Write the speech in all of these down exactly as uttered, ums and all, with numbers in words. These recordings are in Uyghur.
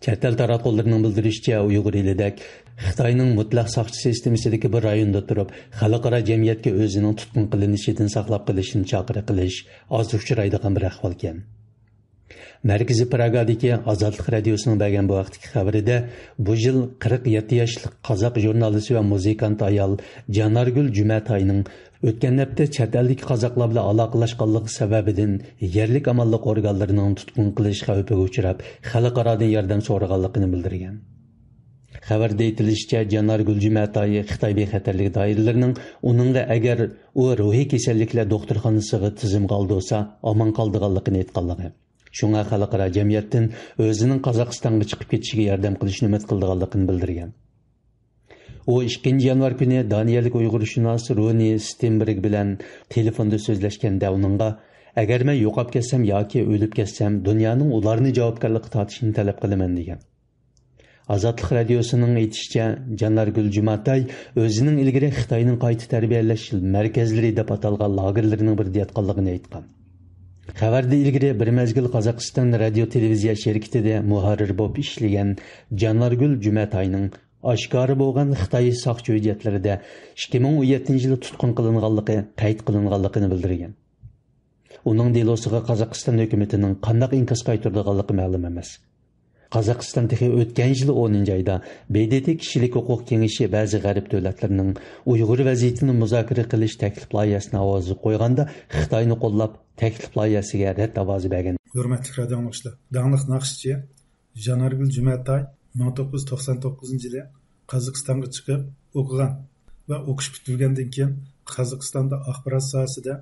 چەت ئەل تاراتقۇلىرىنىڭ بىلدۈرۈشىچە، ئۇيغۇر ئېلىدەك خىتاينىڭ مۇتلەق ساقچى سىستېمىسىدىكى بىر رايوندا تۇرۇپ، خەلقئارا جەمئىيەتكە ئۆزىنىڭ تۇتقۇن قىلىنىشىدىن ساقلاپ قېلىشنى چاقىرىق قىلىش ئاز ئۇچرايدىغان بىر ئەھۋالكەن. مەركىزى پراگادىكى ئازادلىق رادىيوسىنىڭ بەرگەن بۇ ھەقتىكى خەۋىرىدە، بۇ يىل قىرىق يەتتە ياشلىق قازاق ژۇرنالىستى ۋە مۇزىكانت ئايال جانارگۈل جۈمەتاينىڭ ئۆتكەن ھەپتە چەت ئەلدىكى قازاقلار بىلەن ئالاقىلاشقانلىقى سەۋەبىدىن يەرلىك ئامانلىق ئورگانلىرىنىڭ تۇتقۇن قىلىش خەۋپىگە ئۇچراپ، خەلقئارادىن ياردەم سورىغانلىقىنى بىلدۈرگەن. خەۋەردە ئېيتىلىشىچە، جانارگۈل جۈمەتاي خىتاي بىخەتەرلىك دائىرىلىرىنىڭ ئۇنىڭغا ئەگەر ئۇ روھىي كېسەللىكلەر دوختۇرخانىسىغا تىزىمغا ئالدۇرسا، ئامان قالىدىغانلىقىنى ئېيتقانلىقى، شۇڭا خەلقئارا جەمئىيەتتىن ئۆزىنىڭ قازاقىستانغا چىقىپ كېتىشىگە ياردەم قىلىشنى ئۈمىد قىلىدىغانلىقىنى بىلدۈرگەن. ئۇ ئىككىنچى يانۋار كۈنى دانىيەلىك ئۇيغۇرشۇناس رونى ستېنبېرگ بىلەن تېلېفوندا سۆزلەشكەندە ئۇنىڭغا، «ئەگەر مەن يوقاپ كەتسەم ياكى ئۆلۈپ كەتسەم، دۇنيانىڭ ئۇلارنى جاۋابكارلىققا تارتىشىنى تەلەپ قىلىمەن» دېگەن. ئازادلىق رادىيوسىنىڭ ئېيتىشىچە، جانارگۈل جۈمەتاي ئۆزىنىڭ ئىلگىرى خىتاينىڭ قايتا تەربىيەلەش مەركەزلىرى دەپ ئاتالغان لاگېرلىرىنىڭ بىرىدە ياتقانلىقىنى ئېيتقان. خەۋەردە ئىلگىرى بىر مەزگىل قازاقىستان رادىيو تېلېۋىزىيە شىركىتىدە مۇھەررىر بولۇپ ئىشلىگەن جانارگۈل جۈمەتاينىڭ ئاشكارا بولغان خىتاي ساقچى ھۆججەتلىرىدە ئىككى مىڭ ئون يەتتىنچى يىلى تۇتقۇن قىلىنغانلىقى قەيت قىلىنغانلىقىنى بىلدۈرگەن. ئۇنىڭ دېلوسىغا قازاقىستان ھۆكۈمىتىنىڭ قانداق ئىنكاس قايتۇرىدىغانلىقى مەلۇم ئەمەس. قازاقىستان تېخى ئۆتكەن يىل ئونىنچى ئايدا ب د ت كىشىلىك ھوقۇق كېڭىشى بەزى غەرب دۆلەتلىرىنىڭ ئۇيغۇر ۋەزىيىتىنى مۇزاكىرە قىلىش تەكلىپ لايىھەسىنى ئاۋازغا قويغاندا، خىتاينى قوللاپ، تەكلىپ لايىھەسىگە رەت ئاۋازى بەرگەن. ھۆرمەتلىك رادىئو ئاڭلىغۇچىلار، داڭلىق ناخشىچى جانارگۈل جۈمەتاي مىڭ توققۇز يۈز توقسان توققۇزىنچى يىلى قازاقىستانغا چىقىپ ئوقۇغان ۋە ئوقۇش پۈتتۈرگەندىن كېيىن قازاقىستاندا ئاخبارات ساھەسىدە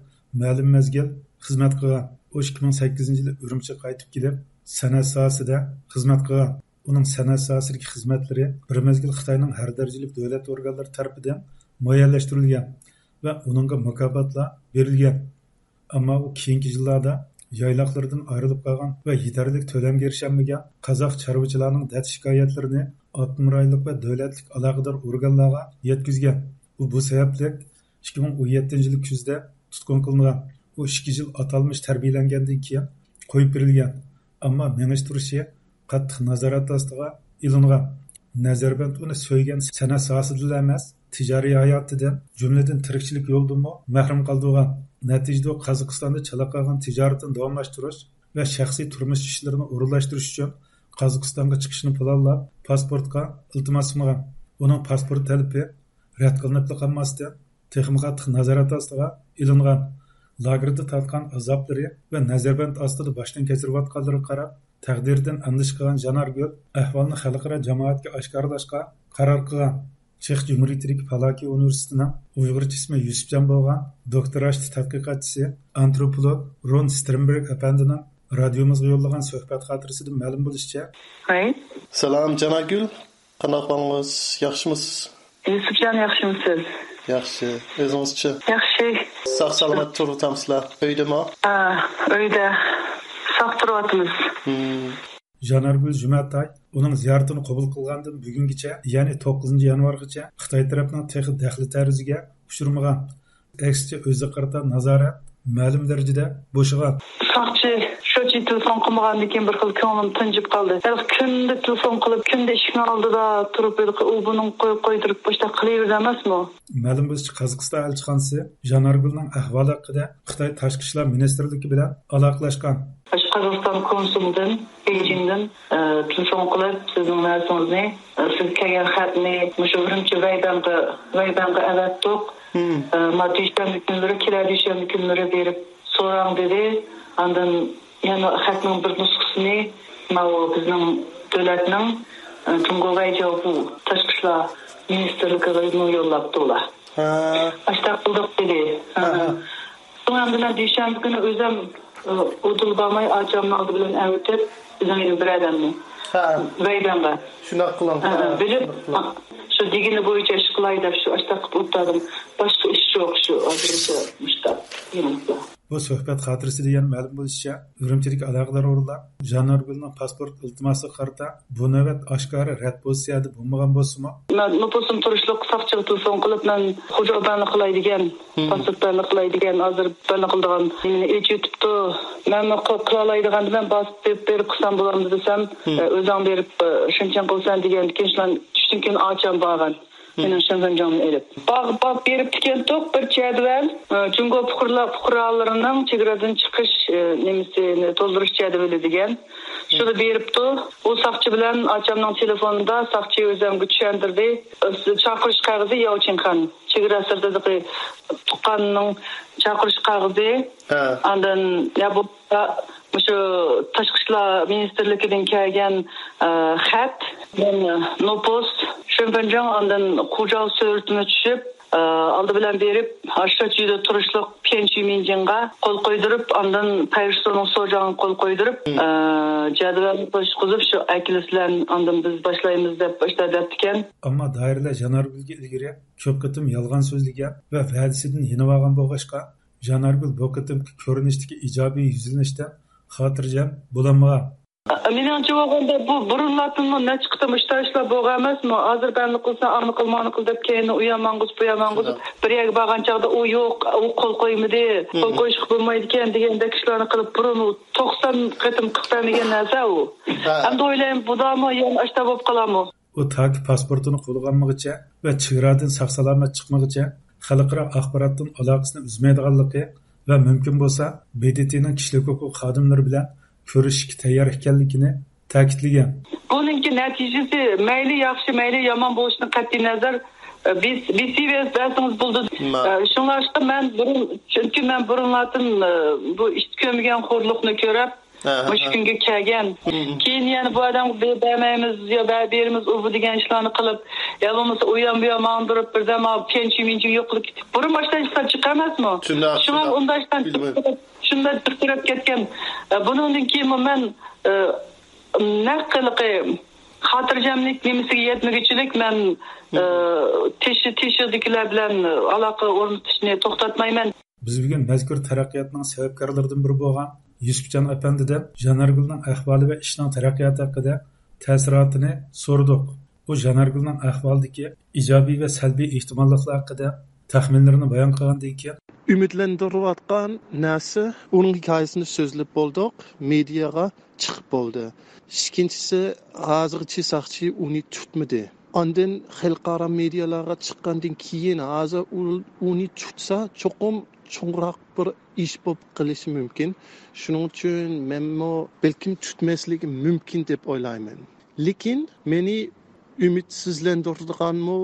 مەلۇم مەزگىل خىزمەت قىلغان. ئۇ ئىككى مىڭ سەككىزىنچى يىلى ئۈرۈمچىگە قايتىپ كېلىپ، سەنئەت ساھەسىدە خىزمەت قىلغان. ئۇنىڭ سەنئەت ساھەسىدىكى خىزمەتلىرى بىر مەزگىل خىتاينىڭ ھەر دەرىجىلىك دۆلەت ئورگانلىرى تەرىپىدىن مۇئەييەنلەشتۈرۈلگەن ۋە ئۇنىڭغا مۇكاپاتلار بېرىلگەن. ئەمما ئۇ كېيىنكى يىللاردا يايلاقلىرىدىن ئايرىلىپ قالغان ۋە يېتەرلىك تۆلەمگە ئېرىشەلمىگەن قازاق چارۋىچىلارنىڭ دەرد-شىكايەتلىرىنى ئاپتونوم رايونلۇق ۋە دۆلەتلىك ئالاقىدار ئورگانلارغا يەتكۈزگەن. ئۇ بۇ سەۋەبلىك ئىككى مىڭ ئون يەتتىنچى يىل كۈزدە تۇتقۇن قىلىنغان. ئۇ ئىككى يىل ئاتالمىش تەربىيەلەنگەندىن كېيىن قويۇپ بېرىلگەن. ئەمما مېڭىشتۇرۇشى قاتتىق نازارەت ئاستىغا ئېلىنغان. نەزەربەند ئۇنى سۆيگەن سەنئەت ساھەسىدىلا ئەمەس، تىجارىي ھاياتىدىن، جۈملىدىن تىرىكچىلىك يولىدىنمۇ مەھرۇم قالدۇرغان. نەتىجىدە ئۇ قازاقىستاندا چالا قالغان تىجارىتىنى داۋاملاشتۇرۇش ۋە شەخسىي تۇرمۇش ئىشلىرىنى ئورۇنلاشتۇرۇش ئۈچۈن قازاقىستانغا چىقىشنى پىلانلاپ، پاسپورتقا ئىلتىماس سۇنغان. ئۇنىڭ پاسپورت تەلىپى رەت قىلىنىپلا قالماستىن، تېخىمۇ قاتتىق نازارەت ئاستىغا ئېلىنغان. لاگېردا تارتقان ئازابلىرى ۋە نەزەربەند ئاستىدا باشتىن كەچۈرۈۋاتقانلىرىغا قاراپ، تەقدىرىدىن ئەندىشە قىلغان جانارگۈل ئەھۋالنى خەلقئارا جامائەتكە ئاشكارىلاشقا قارار قىلغان. چېخ جۇمھۇرىيىتىدىكى پالاكى ئۇنىۋېرسىتېتىنىڭ ئۇيغۇرچە ئىسمى يۈسۈپجان بولغان دوكتوراشتا تەتقىقاتچىسى، ئانتروپولوگ رون ستېرنبېرگ ئەپەندىنىڭ رادىيومىزغا يوللىغان سۆھبەت خاتىرىسىدىن مەلۇم بولۇشىچە، ۋەي. سالام، جانارگۈل. قانداق ئەھۋالىڭىز؟ ياخشىمۇسىز؟ يۈسۈپجان، ياخشىمۇسىز؟ ياخشى. ئۆزىڭىزچە؟ ياخشى. ساق-سالامەت تۇرۇۋاتامسىلەر؟ ئۆيدىمۇ؟ ھە، ئۆيدە. ساق تۇرۇۋاتىمىز. ھىم. جانارگۈل جۈمەتاي ئۇنىڭ زىيارىتىنى قوبۇل قىلغاندىن بۈگۈنگىچە، يەنى توققۇزىنچى يانۋارغىچە خىتاي تەرەپنىڭ تېخى دەخلى-تەرۇزىگە ئۇچرىمىغان. ئەكسىچە، ئۆزىگە قارىتا نازارەت مەلۇم دەرىجىدە بوشىغان. ساقچى شۇنچە تېلېفون قىلمىغاندىن كېيىن بىر خىل كۆڭلۈم تىنچىپ قالدى. ھېلىقى كۈندە تېلېفون قىلىپ، كۈندە ئىشىكنىڭ ئالدىدا تۇرۇپ، ھېلىقى ئۇ بۇنىڭغا قوي، قويدۇرۇپ، باشتا قىلىۋېرىدۇ ئەمەسمۇ؟ مەلۇم بولۇشىچە، قازاقىستان ئەلچىخانىسى جانارگۈلنىڭ ئەھۋالى ھەققىدە خىتاي تاشقى ئىشلار مىنىستىرلىكى بىلەن ئالاقىلەشقان. قازاقىستان كونسۇلىدىن، بېيجىڭدىن، ئە، تېلېفون قىلىپ، سىزنىڭ نەرسىڭىزنى، ئە، سىز كەلگەن خەتنى مۇشۇ ئۈرۈمچى ۋەيبەڭگە، ۋەيبەڭگە ئەۋەتتۇق. مم. ئە، ما دۈشەنبە كۈنلىرى، كېلەر دۈشەنبە كۈنلىرى بېرىپ سوراڭ دېدى. ئاندىن يەنە خەتنىڭ بىر نۇسخىسىنى ماۋۇ بىزنىڭ دۆلەتنىڭ، ئە، جۇڭگو ۋەيجياۋبۇ تاشقى ئىشلار مىنىستىرلىكىغىمۇ يوللاپتۇ ئۇلار. ھە. ئاشتاق قىلدۇق دېدى. ھە. ھە، ھە. شۇڭا ئەمدى مەن دۈشەنبە كۈنى ئۆزۈم، ئۇدۇل بارماي، ئاچامنى ئالدى بىلەن ئەۋېتىپ، بىزنىڭ يەنە بىر ئادەمنى ھە. ۋەيدەڭگە. شۇنداق قىلىڭ. ھە، ھە، ھە، بىلىپ، شۇنداق قىلىڭ. شۇ دېگىنى بويىچە ئىش قىلاي دەپ، شۇ ئاشتاق قىلىپ ئولتۇردۇم. باشقا ئىش يوق، شۇ ھازىرچە مۇشۇنداق. بۇ سۆھبەت خاتىرىسىدە يەنە مەلۇم بولۇشىچە، ئۈرۈمچىدىكى ئالاقىدار ئورۇنلار ژانارگۈلنىڭ پاسپورت ئىلتىماسىغا قارىتا بۇ نۆۋەت ئاشكارا رەت پوزىتسىيەدە بولمىغان بولسىمۇ، مەن نوپۇسۇم تۇرۇشلۇق ساقچىغا تېلېفون قىلىپ، مەن خوجا بەننى قىلاي دېگەن، پاسپورت بەننى قىلاي دېگەن، ھازىر بەننى قىلىدىغان نېمىنى ئېچىۋېتىپتۇ. مەنمۇ قىلالايدىغان، مەن باسىپ بېرىپ قىلسام بولامدۇ دېسەم، ئۆزۈڭ بېرىپ شۇنچىنى قىلسەن دېگەندىكىن، شۇلار چۈشتىن كېيىن ئاچام بارغان. مېنىڭ شېنفېنجاڭنى ئېلىپ. باغ-، باغ بېرىپ تىكەن توق بىر جەدۋەل، ئە، جۇڭگو پۇقرىلا-، پۇقرالىرىنىڭ چېگرادىن چىقىش، ئە، نېمىسىنى تولدۇرۇش جەدۋىلى دېگەن. شۇنى بېرىپتۇ. ئۇ ساقچى بىلەن ئاچامنىڭ تېلېفونىدا ساقچى ئۆزۈمگە چۈشەندۈردى. چاقىرىش قەغىزى ياۋچىڭخەن. چېگرا سىرتىدىكى تۇغقاننىڭ چاقىرىش قەغىزى. ھە. ئاندىن يا بولمىسا مۇشۇ تاشقى ئىشلار مىنىستىرلىكىدىن كەلگەن، ئە، خەت، ئاندىن نوپۇس، شېنفېنجاڭ، ئاندىن خۇجاۋ سۈرىتىمۇ چۈشۈپ، ئە، ئالدى بىلەن بېرىپ، ئاشۇ جۈيدە تۇرۇشلۇق پيەن چۈيمىنجىڭغا قول قويدۇرۇپ، ئاندىن پەيرۇسنىڭ سوجاڭغا قول قويدۇرۇپ، ئە، جەدۋەلنى توشقۇزۇپ، شۇ ئەكېلىسىلەن، ئاندىن بىز باشلايمىز دەپ، ئاشۇنداق دەپتىكەن. ئەمما دائىرىلەر ژانارگۈلگە ئىلگىرى كۆپ قېتىم يالغان سۆزلىگەن ۋە ۋەدىسىدىن يېنىۋالغان بولغاچقا، ژانارگۈل بۇ قېتىمقى كۆرۈنۈشتىكى ئىجابىي يۈزلىنىشتىن خاتىرجەم بولالمىغان. مېنىڭچە بولغاندا بۇ بۇرۇنلاردىنمۇ نەچچە قېتىم مۇشۇنداق ئىشلار بولغان ئەمەسمۇ؟ ھازىر بەننى قىلسا، ئاننى قىلما، ئاننى قىل دەپ كەينىدىن ئۇيان ماڭغۇزۇپ، بۇيان ماڭغۇزۇپ، بىر يەرگە بارغان چاغدا ئۇ يوق، ئۇ قول قويمىدى، قول قويۇشقا بولمايدىكەن دېگەندەك ئىشلارنى قىلىپ، بۇرۇن ئۇ توقسان قېتىم قىلىپ بەرمىگەن نەرسە ئۇ. ئەمدى ئويلايمەن، بۇدامۇ يەنە ئاشۇنداق بولۇپ قالارمۇ؟ ئۇ تاكى پاسپورتىنى قولىغا ئالمىغىچە ۋە چېگرادىن ساق-سالامەت چىقمىغىچە خەلقئارا ئاخباراتتىن ئالاقىسىنى ئۈزمەيدىغانلىقى ۋە مۇمكىن بولسا ب د ت نىڭ كىشىلىك ھوقۇق خادىملىرى بىلەن كۆرۈشۈشكە تەييار ئىكەنلىكىنى تەكىتلىگەن. بۇنىڭكى نەتىجىسى مەيلى ياخشى، مەيلى يامان بولۇشىدىن قەتئىينەزەر، بىس-، بېسىۋېرىپ بەرسىڭىز بولىدۇ. شۇڭلاشقا مەن بۇرۇن، چۈنكى مەن بۇرۇنلاردىن بۇ ئىشتە كۆرمىگەن خورلۇقنى كۆرۈپ، مۇشۇ كۈنگە كەلگەن. كېيىن يەنە بۇ ئادەمگە بە-، بەرمەيمىز، يا بە-، بېرىمىز، ئۇ بۇ دېگەن ئىشلارنى قىلىپ، يا بولمىسا ئۇ يان بۇ يان ماڭدۇرۇپ، بىردەم پيەنچى مىنچى يوقىلىپ كېتىپ. بۇرۇن باشتا ئىشلار جىق ئەمەسمۇ؟ شۇنداق، شۇڭا شۇنداق. ئۇنداق ئىشلار جىق تۇرۇپ، شۇنداق جىق تۇرۇپ كەتكەن. ئە، بۇنىڭدىن كېيىنمۇ مەن، ئە، نەق ھېلىقى خاتىرجەملىك نېمىسىگە يەتمىگۈچىلىك مەن، ئە، تېشى-، تېشىدىكىلەر بىلەن ئالاقە ئورنىتىشنى توختاتمايمەن. بىز بۈگۈن مەزكۇر تەرەققىياتنىڭ سەۋەبكارلىرىدىن بىرى بولغان يۈسۈپجان ئەپەندىدىن ژانارگۈلنىڭ ئەھۋالى ۋە ئىشنىڭ تەرەققىياتى ھەققىدە تەسىراتىنى سورىدۇق. ئۇ ژانارگۈلنىڭ ئەھۋالىدىكى ئىجابىي ۋە سەلبىي ئېھتىماللىقلار ھەققىدە تەخمىنلىرىنى بايان قىلغاندىن كېيىن، ئۈمىدلەندۈرۈۋاتقان نەرسە، ئۇنىڭ ھېكايىسىنى سۆزلەپ بولدۇق، مېدىياغا چىقىپ بولدى. ئىككىنچىسى، ھازىرغىچە ساقچى ئۇنى تۇتمىدى. ئاندىن خەلقئارا مېدىيالارغا چىققاندىن كېيىن، ھازىر ئۇ-، ئۇنى تۇتسا، چوقۇم چوڭراق بىر ئىش بولۇپ قېلىشى مۇمكىن. شۇنىڭ ئۈچۈن مەنمۇ بەلكىم تۇتماسلىقى مۇمكىن دەپ ئويلايمەن. لېكىن مېنى ئۈمىدسىزلەندۈرىدىغانمۇ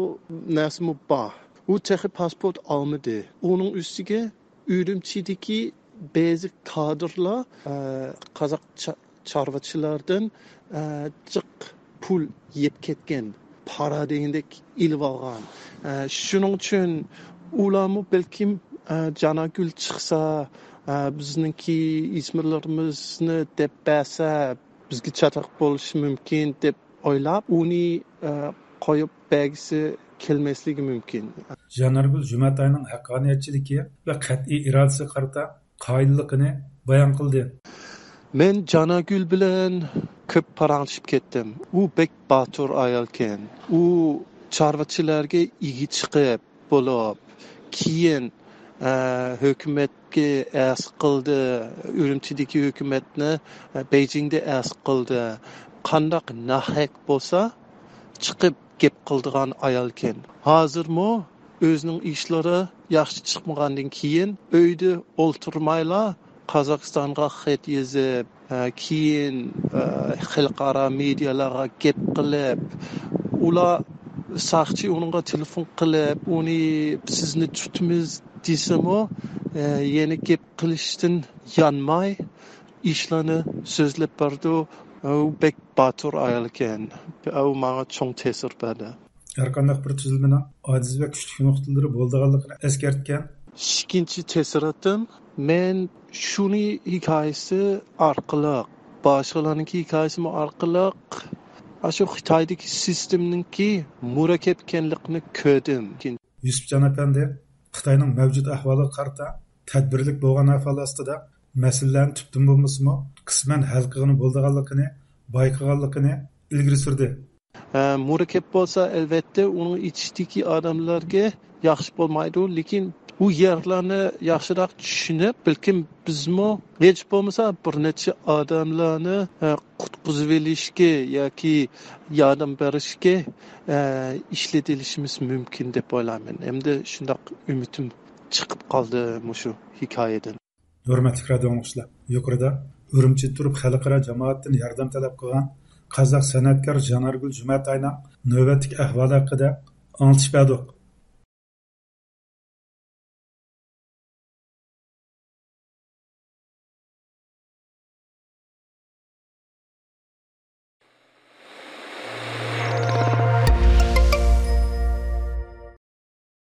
نەرسىمۇ بار. ئۇ تېخى پاسپورت ئالمىدى. ئۇنىڭ ئۈستىگە ئۈرۈمچىدىكى بەزى كادىرلار، ئە، قازاق چا-، چارۋىچىلاردىن، ئە، جىق پۇل يەپ كەتكەن، پارا دېگەندەك ئېلىۋالغان. ئە، شۇنىڭ ئۈچۈن ئۇلارمۇ بەلكىم، ئە، جاناگۈل چىقسا، ئە، بىزنىڭكى ئىسىملىرىمىزنى دەپ بەرسە، بىزگە چاتاق بولۇشى مۇمكىن دەپ ئويلاپ، ئۇنى، ئە، قويۇپ بەرگۈسى كەلمەسلىكى مۇمكىن. ژانارگۈل جۈمەتاينىڭ ھەققانىيەتچىلىكى ۋە قەتئىي ئىرادىسىگە قارىتا قايىللىقىنى بايان قىلدى. مەن جاناگۈل بىلەن كۆپ پاراڭلىشىپ كەتتىم. ئۇ بەك باتۇر ئايالكەن. ئۇ چارۋىچىلارغا ئىگە چىقىپ، بولۇپ، كېيىن، ئە، ھۆكۈمەتكە ئەرز قىلدى، ئۈرۈمچىدىكى ھۆكۈمەتنى، ئە، بېيجىڭدە ئەرز قىلدى. قانداق ناھەق بولسا، چىقىپ گەپ قىلىدىغان ئايالكەن. ھازىرمۇ ئۆزىنىڭ ئىشلىرى ياخشى چىقمىغاندىن كېيىن، ئۆيدە ئولتۇرمايلا، قازاقىستانغا خەت يېزىپ، ئە، كېيىن، ئە، خەلقئارا مېدىيالارغا گەپ قىلىپ، ئۇلار ساقچى ئۇنىڭغا تېلېفون قىلىپ، ئۇنى سىزنى تۇتىمىز دېسىمۇ، ئە، يەنە گەپ قىلىشتىن يانماي، ئىشلارنى سۆزلەپ بەردى. ئۇ بەك باتۇر ئايالكەن. ئۇ ماڭا چوڭ تەسىر بەردى. ھەرقانداق بىر تۈزۈلمىنىڭ ئاجىز ۋە كۈچلۈك نۇقتىلىرى بولىدىغانلىقىنى ئەسكەرتكەن. ئىككىنچى تەسىراتىم، مەن شۇنى ھېكايىسى ئارقىلىق، باشقىلارنىڭكى ھېكايىسىمۇ ئارقىلىق، ئاشۇ خىتايدىكى سىستېمىنىڭكى مۇرەككەپ ئىكەنلىكىنى كۆردۈم. يۈسۈپجان ئەپەندى خىتاينىڭ مەۋجۇت ئەھۋالىغا قارىتا تەدبىرلىك بولغان ئەھۋال ئاستىدا مەسىلىلەرنى تۈپتىن بولمىسىمۇ قىسمەن ھەل قىلغىلى بولىدىغانلىقىنى بايقىغانلىقىنى ئىلگىرى سۈردى. ھە، مۇرەككەپ بولسا، ئەلۋەتتە، ئۇنىڭ ئىچىدىكى ئادەملەرگە ياخشى بولمايدۇ، لېكىن ئۇ يەرلەرنى ياخشىراق چۈشىنىپ، بەلكىم بىزمۇ ھېچ بولمىسا بىر نەچچە ئادەملەرنى، ھە، قۇتقۇزۇۋېلىشكە ياكى ياردەم بېرىشكە، ھە، ئىشلىتىلىشىمىز مۇمكىن دەپ ئويلايمەن. ھەمدە شۇنداق ئۈمىدىم چىقىپ قالدى مۇشۇ ھېكايىدىن. ھۆرمەتلىك رادىئو ئاڭلىغۇچىلار، يۇقىرىدا ئۈرۈمچىدە تۇرۇپ خەلقئارا جامائەتتىن ياردەم تەلەپ قىلغان قازاق سەنئەتكار جانارگۈل جۈمەتاينىڭ نۆۋەتتىكى ئەھۋالى ھەققىدە ئاڭلىتىش بەردۇق.